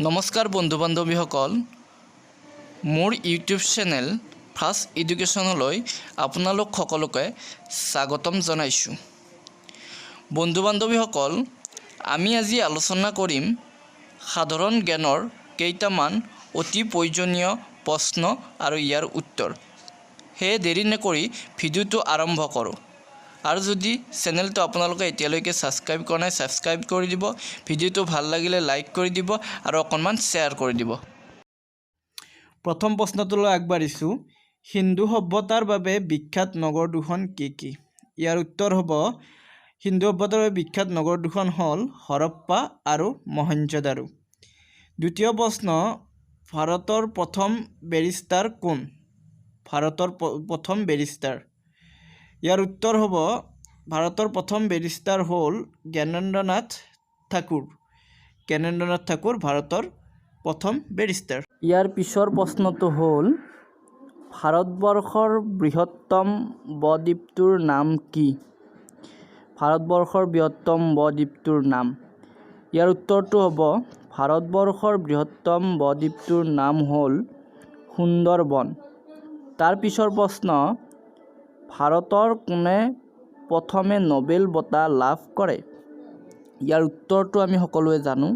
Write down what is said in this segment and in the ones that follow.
নমস্কাৰ বন্ধু বান্ধৱীসকল, মোৰ ইউটিউব চেনেল ফাৰ্ষ্ট এডুকেশ্যনলৈ আপোনালোক সকলোকে স্বাগতম জনাইছোঁ। বন্ধু বান্ধৱীসকল, আমি আজি আলোচনা কৰিম সাধাৰণ জ্ঞানৰ কেইটামান অতি প্ৰয়োজনীয় প্ৰশ্ন আৰু ইয়াৰ উত্তৰ। সেয়ে দেৰি নকৰি ভিডিঅ'টো আৰম্ভ কৰোঁ আৰু যদি চেনেলটো আপোনালোকে এতিয়ালৈকে ছাবস্ক্ৰাইব কৰা নাই, ছাবস্ক্ৰাইব কৰি দিব। ভিডিঅ'টো ভাল লাগিলে লাইক কৰি দিব আৰু অকণমান শ্বেয়াৰ কৰি দিব। প্ৰথম প্ৰশ্নটোলৈ আগবাঢ়িছোঁ। সিন্ধু সভ্যতাৰ বাবে বিখ্যাত নগৰ দুখন কি কি? ইয়াৰ উত্তৰ হ'ব, সিন্ধু সভ্যতাৰ বাবে বিখ্যাত নগৰ দুখন হ'ল হৰপ্পা আৰু মহেঞ্জোদাৰো। দ্বিতীয় প্ৰশ্ন, ভাৰতৰ প্ৰথম বেৰিষ্টাৰ কোন? ভাৰতৰ প্ৰথম বেৰিষ্টাৰ। ইয়াৰ উত্তৰ হ'ব, ভাৰতৰ প্ৰথম বেৰিষ্টাৰ হ'ল জ্ঞানেন্দ্ৰনাথ ঠাকুৰ। জ্ঞানেন্দ্ৰনাথ ঠাকুৰ ভাৰতৰ প্ৰথম বেৰিষ্টাৰ। ইয়াৰ পিছৰ প্ৰশ্নটো হ'ল, ভাৰতবৰ্ষৰ বৃহত্তম বদ্বীপটোৰ নাম কি? ভাৰতবৰ্ষৰ বৃহত্তম বদ্বীপটোৰ নাম। ইয়াৰ উত্তৰটো হ'ব, ভাৰতবৰ্ষৰ বৃহত্তম বদ্বীপটোৰ নাম হ'ল সুন্দৰবন। তাৰ পিছৰ প্ৰশ্ন, ভাৰতৰ কোনে প্ৰথমে নবেল বঁটা লাভ কৰে? ইয়াৰ উত্তৰটো আমি সকলোৱে জানো,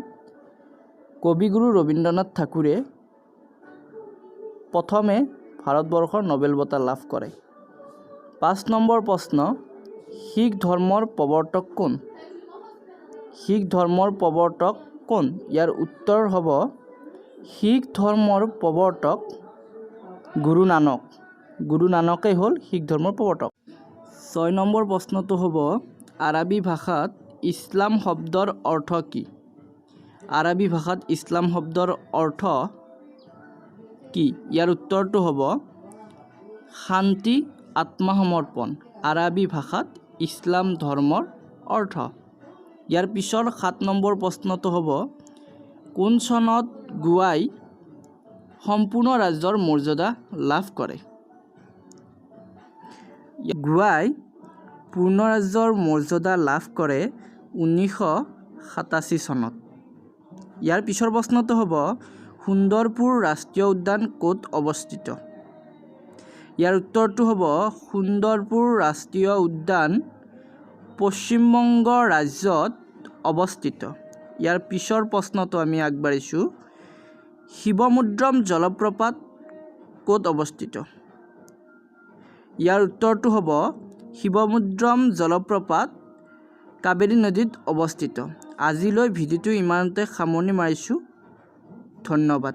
কবিগুৰু ৰবীন্দ্ৰনাথ ঠাকুৰে প্ৰথমে ভাৰতবৰ্ষৰ নবেল বঁটা লাভ কৰে। 5 নম্বৰ প্ৰশ্ন, শিখ ধৰ্মৰ প্ৰৱৰ্তক কোন? শিখ ধৰ্মৰ প্ৰৱৰ্তক কোন? ইয়াৰ উত্তৰ হ'ব, শিখ ধৰ্মৰ প্ৰৱৰ্তক গুৰু নানক। গুৰু নানকেই হ'ল শিখ ধৰ্মৰ প্ৰৱৰ্তক। 6 নম্বৰ প্ৰশ্নটো হ'ব, আৰবী ভাষাত ইছলাম শব্দৰ অৰ্থ কি? আৰবী ভাষাত ইছলাম শব্দৰ অৰ্থ কি? ইয়াৰ উত্তৰটো হ'ব, শান্তি, আত্মসমৰ্পণ আৰবী ভাষাত ইছলাম ধৰ্মৰ অৰ্থ। ইয়াৰ পিছৰ 7 নম্বৰ প্ৰশ্নটো হ'ব, কোন চনত গোৱাই সম্পূৰ্ণ ৰাজ্যৰ মৰ্যাদা লাভ কৰে? গোৱাই পূৰ্ণ ৰাজ্যৰ মৰ্যাদা লাভ কৰে 1987 চনত। ইয়াৰ পিছৰ প্ৰশ্নটো হ'ব, সুন্দৰপুৰ ৰাষ্ট্ৰীয় উদ্যান ক'ত অৱস্থিত? ইয়াৰ উত্তৰটো হ'ব, সুন্দৰপুৰ ৰাষ্ট্ৰীয় উদ্যান পশ্চিমবংগ ৰাজ্যত অৱস্থিত। ইয়াৰ পিছৰ প্ৰশ্নটো আমি আগবাঢ়িছোঁ। শিৱমুদ্ৰম জলপ্ৰপাত ক'ত অৱস্থিত? ইয়াৰ উত্তৰটো হ'ব, শিৱমুদ্ৰম জলপ্ৰপাত কাবেৰী নদীত অৱস্থিত। আজিলৈ ভিডিঅ'টো ইমানতে সামৰণি মাৰিছোঁ। ধন্যবাদ।